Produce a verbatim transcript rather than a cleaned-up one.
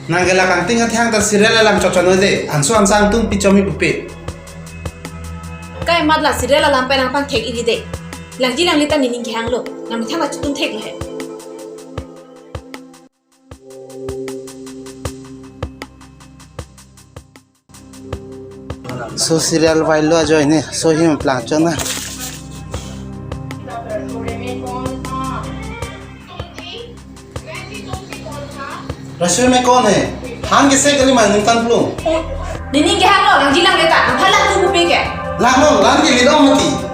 Nang ke la kangting athang ta serial alam chot chot noi de. Anso ansang tung pi chomi pupe. Kai mat la serial alam pen nang pangthek iri de. Langji langle ta nening kehanglo. Nang methang ta chutum theklo he. So serial vailo ajoine, so him plang chona. रसोई में कौन है? Han ke se kali ma ningkan plung. Nening kehanglo, langji langle ta, nang phalak tu pupe ke. Langlo, lang ke lidong mati.